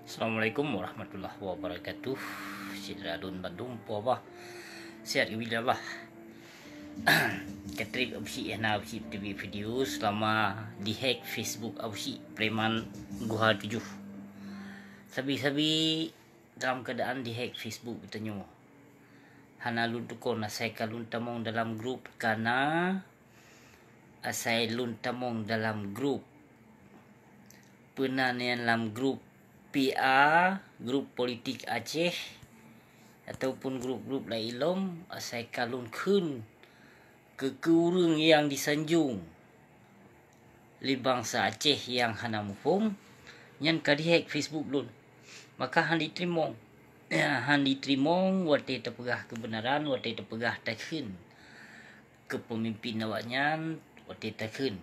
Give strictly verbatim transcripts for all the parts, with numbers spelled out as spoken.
Assalamualaikum warahmatullahi wabarakatuh. Syedara lôn bandum, peue haba? Sehat keubiet Allah. Katrip Abusyik hana Abusyik teubiet video selama dihack Facebook Abusyik preman Guha Tujuh. Sabe-sabe dalam keuadaan dihack Facebook geutanyoe. Hana lôn tukon asai ka lôn tamong dalam grup, kana asai lôn tamong dalam grup. Peue na nyan lam grup P A, grup politik Aceh, ataupun grup-grup laén lom, asai ka lôn kheun keu, keu ureuëng nyang disanjong lé bansa Aceh nyang hana muphom, nyan ka dihack Facebook lôn. Maka hana jiteurimong. Hana jiteurimong watée tapeugah keubeunaran, watée tapeugah takheun keu peumimpin awaknyan, watée takheun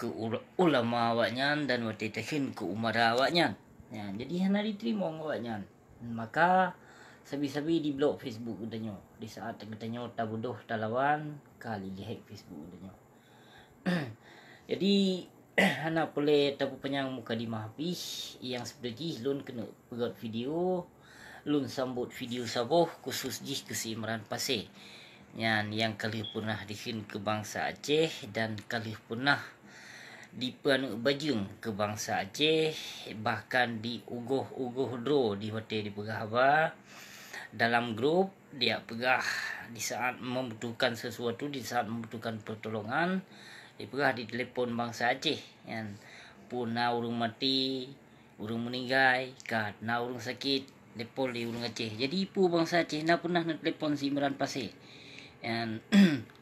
keu ul-, ulama awaknyan, dan watée takheun keu umara awaknyan. Ya, jadi hana jiteurimong awaknyan. Maka sabe-sabe diblok Facebook geutanyoe. Di saat geutanyoe tabeudôh talawan, ka lheueh dihack Facebook geutanyoe. Jadi, hana peureulée tapeupanyang mukadimah pih, nyang sibeudôh jih lôn keuneuk peugét video, lôn sambot video saboh khusus jih keu si Imran Pasé. Nyan nyang ka lheueh peunah dikheun keu bansa Aceh dan ka lheueh peunah dipeuaneuk bajeueng keu bansa Aceh, bahkan diugoh-ugoh droe di watée dipeugah haba dalam grup, dijak peugah di saat membutuhkan sesuatu, di saat membutuhkan pertolongan, dipeugah ditelepon bansa Aceh, nyan. Peue na ureuëng maté, ureuëng meuninggai, ka na ureuëng sakét, telepon lé ureuëng Aceh. Jadi peue bansa Aceh na peunah neutelepon si Imran Pasé, nyan,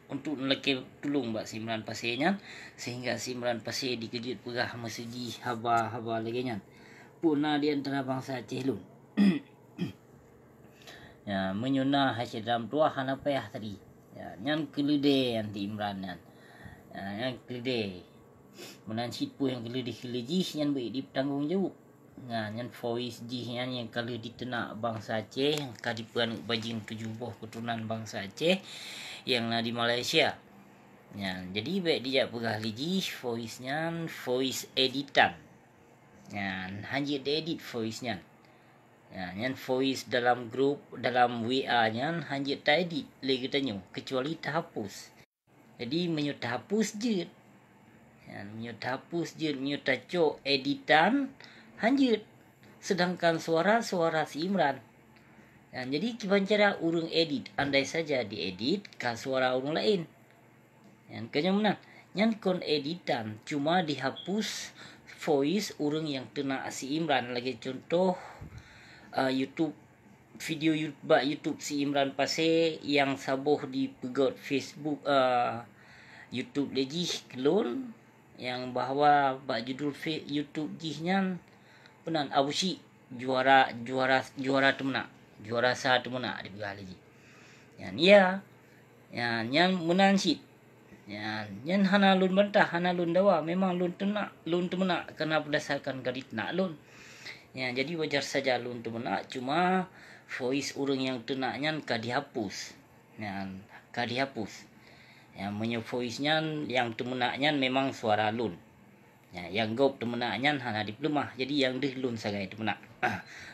untuk neulakée tulông bak si Imran Pasé nyan, sehingga si Imran Pasé dikeujeuet peugah meuseujih haba-haba lagée nyan. Peue na di antara bansa Aceh lôn. Ya, meunyoe na hai syedara meutuwah hana payah tadi. Ya, nyan keuleudée anti Imran nyan. Ya, nyan keuleudée. Meunan cit peue nyang keuleudée-keuleudée jih nyan beuék jipeutanggong jaweueb. Nah, nyan voice jih nyan nyang ka lheueh diteunak bansa Aceh, ka dipeuaneuk bajeueng tujoh boh keuturonan bansa Aceh nyang na di Malaysia. Nyan, jadi bék dijak peugah lé jih voice nyan voice editan. Nyan, hana jeuet diedit voice nyan. Ya, nyan voice dalam grup, dalam W A nyan hana jeuet taedit lé geutanyoe, kecuali tahapus. Jadi, meunyoe tahapus jeuet. Ya, meunyoe tahapus jeuet, meunyoe tacok editan, hana jeuet. Sedangkan suara, suara si Imran. Ya, jadi, kiban cara ureuëng edit, andai saja diedit ka suara ureuëng laén. Nyan keuh nyan meunan. Nyan kon editan, cuma dihapus voice ureuëng nyang teunak si Imran, lagée cuntoh, eh, YouTube, video You-, bak YouTube si Imran Pasé nyang saboh dipeugét Facebook, eh, YouTube lé jih keu lôn, nyang bahwa bak judul fe-, YouTube jih nyan peunan Abusyik juara, juara, juara teumeunak, juara sa teumeunak dipeugah lé jih. Nyan, ya. Ya, nyan meunan cit. Ya, nyan hana lôn bantah, hana lôn dawa. Memang lôn teunak, lôn teumeunak kana beurdasarkan ka diteunak lôn. Ya, jadi wajar saja lôn teumeunak, cuma voice ureuëng nyang teunak nyan ka dihapus. Nyan ka dihapus. Ya, meunyoe voice nyan nyang teumeunak nyan memang suara lôn. Ya, nyang gob teumeunak nyan hana dipeuleumah, jadi nyang deuh lôn sagai teumeunak.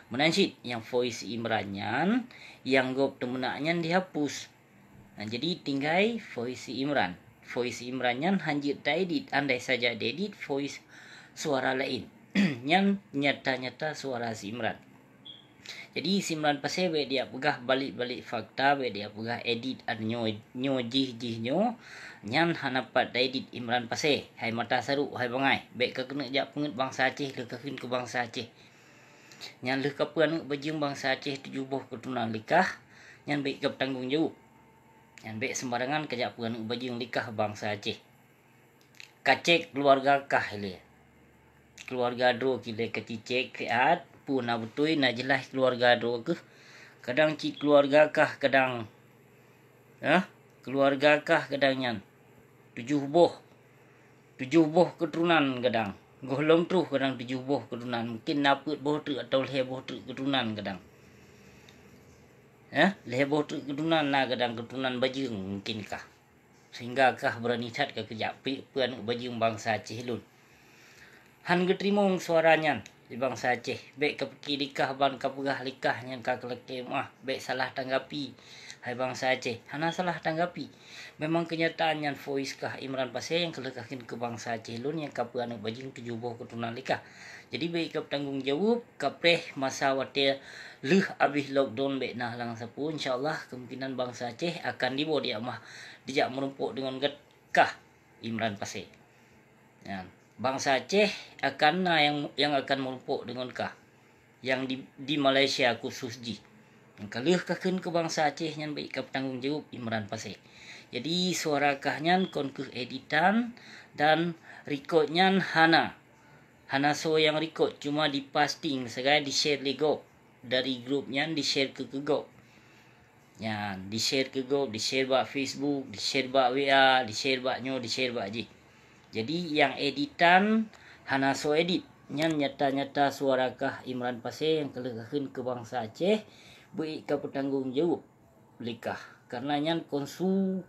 Meunan cit, nyang voice Imran nyan, nyang gob teumeunak nyan dihapus. Nah, jadi tinggai voice Imran. Voice Imran nyan hana jeuet taedit, andai saja diedit voice suara laén. Nyan nyata-nyata suara si Imran. Jadi, si Imran Pasé bék dijak peugah balik-balik fakta, bék dijak peugah edit, a, nyoe, nyoe jih, jih nyoe, nyan hana pat taedit Imran Pasé, hai mata sarok, hai bangai, bék ka keuneuk jak peungét bansa Aceh lheueh ka kheun keu bansa Aceh. Nyan lheueh ka peuaneuk bajeueng bansa Aceh tujoh boh keuturonan lé kah, nyan bék ka peutanggong jaweueb. Nyan bék seumbarangan ka jak peuaneuk bajeueng lé kah bansa Aceh. Ka cék keuluwarga kah ilée. Keuluwarga droe kah ilée ka cicék siat, peue na beutôi na jeulaih keuluwarga droe keuh. Kadang cit keuluwarga kah kadang, hah? Keuluwarga kah kadang nyan tujoh boh. Tujoh boh keuturonan kadang. Gohlom troh kadang tujoh boh keuturonan. Mungkin na peuet boh treuk atawa lhée boh treuk keuturonan kadang. Hah? Lhée boh treuk keuturonan na kadang keuturonan bajeueng mungkin kah. Sehingga kah beurani that ka keujak pi-, peuaneuk bajeueng bansa Aceh lôn. Han geuteurimong suara nyan. Bangsa Aceh, bék kapeuki likah ban kapeugah likah nyang ka keulakée meuah, bék salah tanggapi. Hai bangsa Aceh, hana salah tanggapi. Memang keunyataan nyan voice kah Imran Pasé nyang ka lheueh kakheun keu bangsa Aceh lôn nyang ka peu aneuëk bajeueng tujoh boh keuturonan likah. Jadi bék kapeutanggong jaweueb, kapreh masa watée lheueh abéh lockdown bék na halang sapeue. Insya Allah kemungkinan bangsa Aceh akan dibawa diak mah dijak meurumpok deungon gét kah Imran Pasé. Nyan, bangsa Aceh akan na nyang, nyang akan meurumpok deungon kah nyang di, di Malaysia khusus jih. Nyang ka lheueh kakheun keu bangsa Aceh nyan bék kapeutanggong jaweueb Imran Pasé. Jadi suara kah nyan kon kheueh editan dan record nyan hana. Hana soe nyang record, cuma dipasting sagai di-share lé gob. Dari grup nyan di-share keu keu gob. Nyan, di-share keu gob, di-share bak Facebook, di-share bak W A, di-share bak nyoe, di-share bak jih. Jadi nyang editan hana soe edit. Nyan nyata-nyata suara kah Imran Pasé nyang ka lheueh kakheun keu bangsa Aceh, bék kapeutanggong jaweueb likah. Karena nyan kon su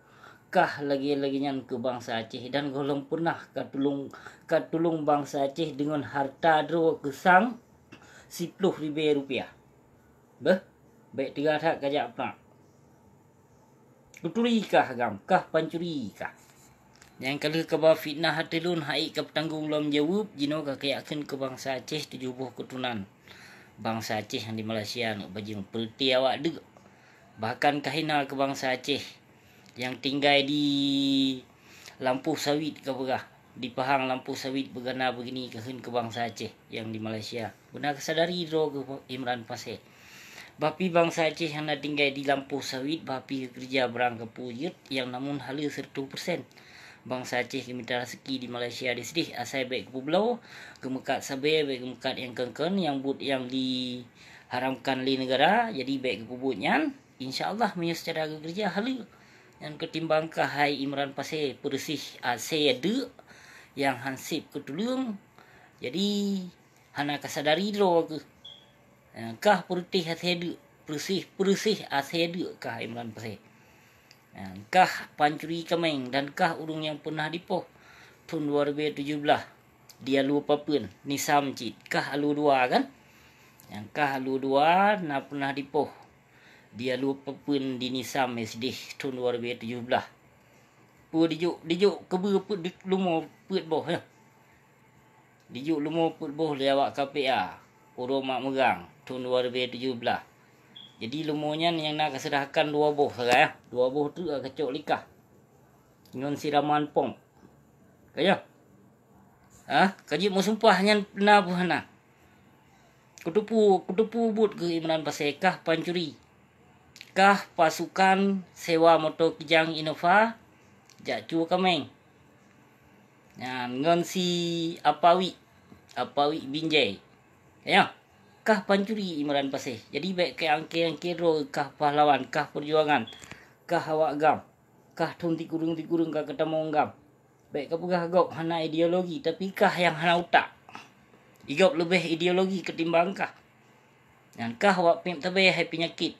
kah lagée-lagée nyan keu bangsa Aceh dan gohlom peunah katulông, katulông bangsa Aceh deungon harta droe keusang siploh ribée rupiah. Beuh, bék teuga that kajak prak. Kuturi kah agam, kah pancuri kah. Nyang ka lheueh kaba fitnah ateueh lôn hai kapeutanggong lom jaweueb, jinoe kakajak kheun keu bangsa Aceh tujoh boh keuturonan bangsa Aceh nyang di Malaysia aneuëk bajeueng peureuti awak deuk. Bahkan kahina keu bangsa Aceh nyang tinggai di lampôh sawit kapeugah, di Pahang lampôh sawit beugana beugini kakheun keu bangsa Aceh nyang di Malaysia. Beuna kasadari droe keu Imran Pasé. Bah pi bangsa Aceh nyang na tinggai di lampôh sawit, bah pi geukeureuja barang kapeue jeuet nyang namun haleue sireutoh persen. Bangsa Aceh geumita raseuki di Malaysia disideh, asai bék geupeubloe, geumeukat sabé, bék geumeukat nyang kon-kon, nyang buet nyang diharamkan lé neugara, jadi bék geupeubuet nyan. Insya Allah meunyoe seucara geukeureuja haleue. Nyan keutimbang kah hai Imran Pasé peureuséh asée deuk nyang hanseb keutuleueng. Jadi hana kasadari droe keuh. Kah peureuséh asée deuk, peureuséh, peureuséh asée deuk kah Imran Pasé. Kah pancuri kaméng dan kah ureuëng nyang peunah dipoh thon dua ribée tujoh blaih di alue papeuen, nisam cit, kah alue dua kan? Nyang kah alue dua na peunah dipoh di alue papeuen di nisam sideh thon dua ribée tujoh blaih. Peue dijok, dijok keubeue peuet lumo peuet boh nyoe. Dijok lumo peuet boh lé awak K P A uroe mak meugang thon dua ribée tujoh blaih. Jadi lumo nyan nyang na kaseurahkan dua boh sagai, dua boh treuk kacok likah ngon siraman pom. Ka nyoe? Ha, ka jeuet meusumpah nyan na peue hana? Kuteupeu, kuteupeu buet keu Imran Pasé kah pancuri, kah pasukan sewa moto Kijang Innova jak cue kaméng. Nyan ngon si Apawi, Apawi Binjai. Ya, kah pancuri Imran Pasé. Jadi bék keu angke-angke droe kah pahlawan, kah peujuangan, kah awak gam, kah thon tikureueng-tikureueng ka keutamong gam. Bék kapeugah gob hana ideologi, tapi kah nyang hana utak. Igob leubeh ideologi keutimbang kah. Nyan kah awak piep tabé hai peunyakét,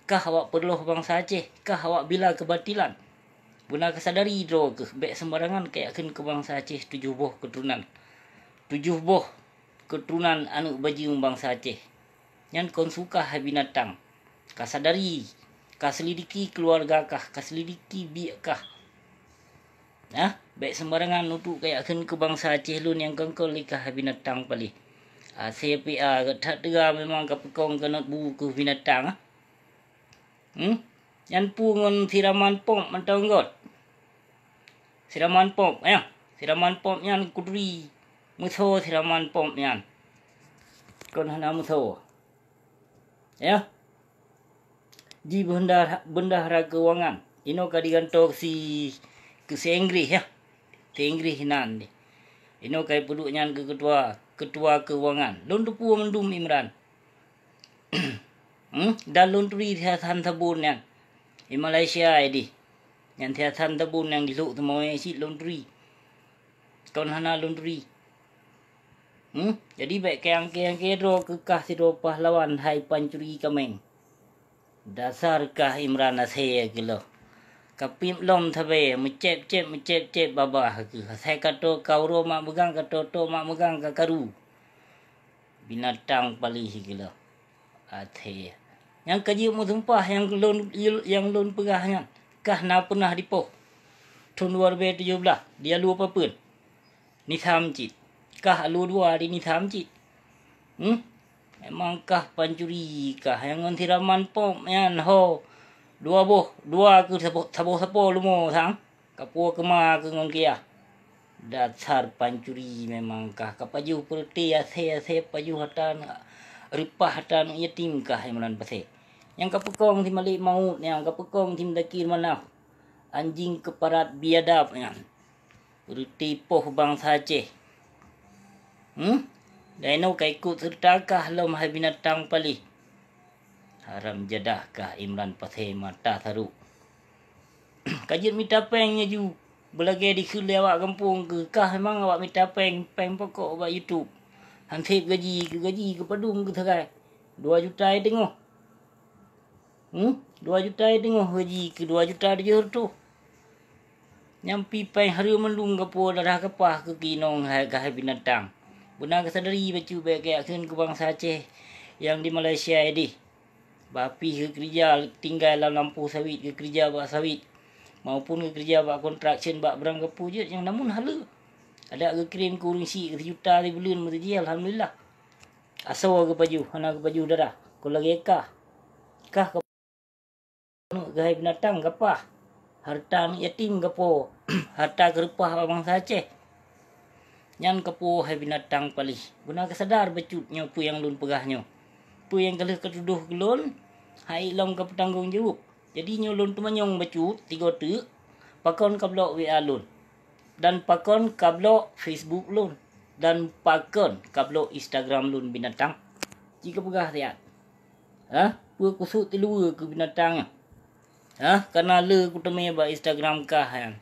kah awak peurloh bangsa Aceh, kah awak bila keubatilan. Beuna kasadari droe keuh, bék seumbarangan kajak kheun keu bangsa Aceh tujoh boh keuturonan. Tujoh boh keuturonan aneuëk bajeueng bangsa Aceh. Nyan kon su kah hai binatang. Kasadari, kaselidiki keuluwarga kah, kaselidiki biek kah. Nah, bék seumbarangan nutuk kajak kheun keu bangsa Aceh lôn nyang kongkol likah binatang paléh. Asée pih a gét that teuga memang kapeukong keuneuk bu keu binatang, ah. Hmm? Nyan peue ngon siraman pom mantong gét. Siraman pom, ya. Siraman pom nyan kuturi. Meuso siraman pom nyan. Kon hana meuso. Ya. Ji bendahara, bendahara keuangan. Inoe ka digantoe si, keu si Inggris, ya. Si Inggris nan. Inoe ka ipeuduek nyan keu ketua, ketua keuangan. Lôn teupeu mandum Imran. Hmm? Dan lôn turi siasan sabon nyan. Di Malaysia ideh. Nyan siasan sabon nyang jilhok teumawé cit lôn turi. Kon hana lôn turi. Hmm? Jadi bék keu angke-angke droe keu kah sidroe pahlawan hai pancuri kaméng. Dasar kah Imran Asée keuloh. Kapiep lom sabé, meucép-cép, meucép-cép babah keuh. Asai kato ka uroe mak meugang, kato tok mak meugang ka karu. Binatang paléh geuloh. Até. Nyang ka jeuet meusumpah nyang lôn, nyang lôn peugah nyan, kah na peunah dipoh. Thon dua ribèe tujoh blaih, di aloe papeuen. Nisam cit. Kah aloe dua di nisam cit. Hmm? Memang kah pancuri kah nyang ngon siraman pop nyan ho. Dua boh, dua keu saboh, saboh sapo lumo sang. Kapoh keuma keu ngon kiyah. Dasar pancuri memang kah. Kapajoh peureuté asèe-asèe, pajoh hareuta, reupah hareuta aneuk yatim kah Imran Pasé. Nyang kapeukong si Malik Maut nyan, kapeukong si Mudakir Manaf. Anjing keuparat biadab nyan. Peureuté poh bansa Aceh. Hmm? Dan inoe ka ikot seureuta kah lom hai binatang paléh. Haram jadah kah Imran Pasé mata sarok. Ka jeuet mita péng laju. Beulagèe dikheun lé awak gampông keu kah memang awak mita péng, péng pokok bak YouTube. Hanseb gaji keu gaji keu padum keu sagai. Dua juta teungoh. Hmm? Dua juta teungoh gaji keu dua juta tujoh reutôh. Nyang pi péng hareuem mandum kapoh darah kapah keu keuinong hai kah hai binatang. Beuna kasadari bacut bèk kajak kheun keu bansa Aceh nyang di Malaysia idéh. Bah pih geukeureuja tinggai lam lampôh sawit, geukeureuja bak sawit, maupun geukeureuja bak kontraksyen bak brang gapu jeuet nyang namun haleue. Adak geukirém keu ureueng syiek sijuta sibuleuen meuseuti, alhamdulillah. Asoe geupajoh, hana geupajoh darah. Kon lagèe kah. Kah ka aneuk keuhai binatang kapah. Hareuta aneuk yatim kapoh. Hareuta keureupah bak bansa Aceh. Nyan kapoh hai binatang paléh. Beuna kasadar bacut nyoe peue nyang lôn peugah nyoe. Peue nyang ka lheueh katudoh keu lôn, hai lom kapeutanggong jaweueb. Jadi nyoe lôn teumanyong bacut sigoe teuk, pakon kablok W A lôn? Dan pakon kablok Facebook lôn? Dan pakon kablok Instagram lôn binatang? Ci kapeugah siat. Hah? Peue kusut tiluweue keu binatang nyan? Hah? Kana le kuteumé bak Instagram kah nyan.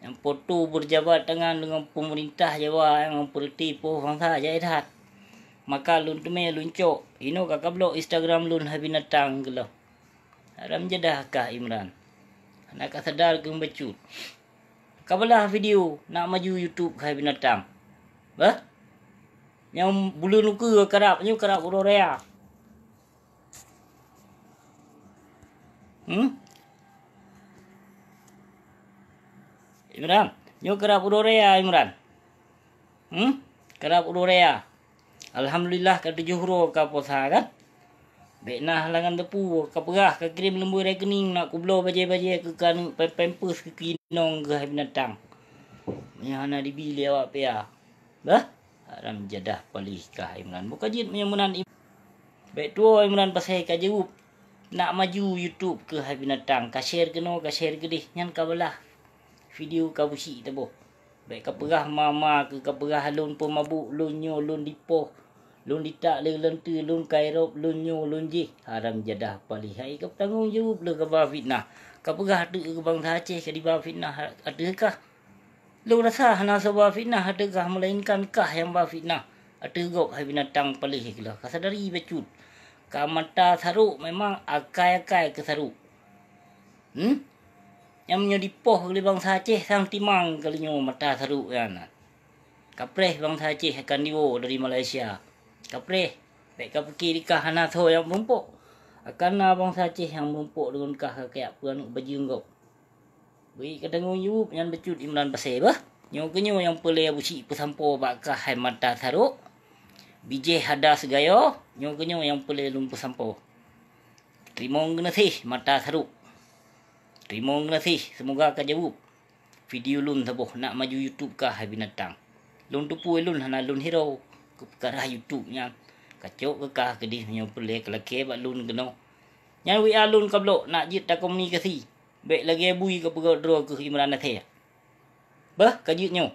Nyang foto beujabat tangan deungon peumeurintah Jawa nyang peureuté poh bansa jai that. Maka lôn teumé lôn cok. Inoe ka kablok Instagram lôn hai binatang geuloh. Haram jadah kah Imran. Hana kasadar keu bacut. Kabalah video nak maju YouTube kah hai binatang. Bah? Nyang buleuen ukeue karab, nyoe karab uroe raya. Hmm? Imran, nyoe karab uroe raya Imran. Hmm? Karab uroe raya. Alhamdulillah ka tujoh uroe ka puasa kan? Bèk na halangan teupeu, kapeugah kakirém lumbôi rekening nak kubloe bajèe-bajèe keu keuneuk pem-, pampers keu keuinong keuhai binatang. Meunyoe hana dibi lé awak pia. Bah? Haram jadah paléh kah Imran. Bukon jeuet meunyoe meunan Im-, bèk tuwoe Imran Pasé ka jaweueb. Nak maju YouTube keuhai binatang. Ka share keunoe, ka share keudéh. Nyan kabalah video ka busyik teuboh. Bèk kapeugah ma-ma keu kapeugah lôn peumabök, lôn nyoe, lôn dipoh, lôn ditak lé leuntée, lôn kairôb, lôn nyoe, lôn jéh. Haram jadah paléh. Hai kapeutanggong jaweueb lé kaba fitnah. Kapeugah teuk keu bansa Aceh kadiba fitnah ateueh kah. Lôn rasa hana soe ba fitnah ateueh kah, meulainkan kah nyang ba fitnah ateueh gob hai binatang paléh geuloh. Kasadari bacut. Ka mata sarok memang akai-akai keu sarok. Hmm? Nyang meunyoe dipoh lé bansa Aceh sang timang keulinyoe mata sarok nyan. Kapreh bansa Aceh akan diwoe dari Malaysia. Kapreh, bèk kapike dikah hana soe nyang meurumpok. Akan na bansa Aceh nyang meurumpok deungon kah kakeuyak peuaneuk bajeueng gob. Bri katanggong jaweueb nyan bacut Imran Pasé bah. Nyoe keunyoe nyang peulée busyik peusampoe bak kah hai mata sarok. Bijéh hada seugayoe, nyoe keunyoe nyang peulée lôn peusampoe. Teurimong geunaséh mata sarok. Teurimong geunaséh, seumoga ka jaweueb. Video lôn saboh nak maju YouTube kah hai binatang. Lôn teupeue lôn hana lôn hirau keu peukara YouTube nyan. Kacok keu kah keudéh meunyoe peulée keu lakée bak lôn keunoe. Nyan W A lôn kablok nak jeuet takomunikasi. Bèk lagée bui kapeugöt droe keuh Imran Nasir. Bah, ka jeuet nyoe.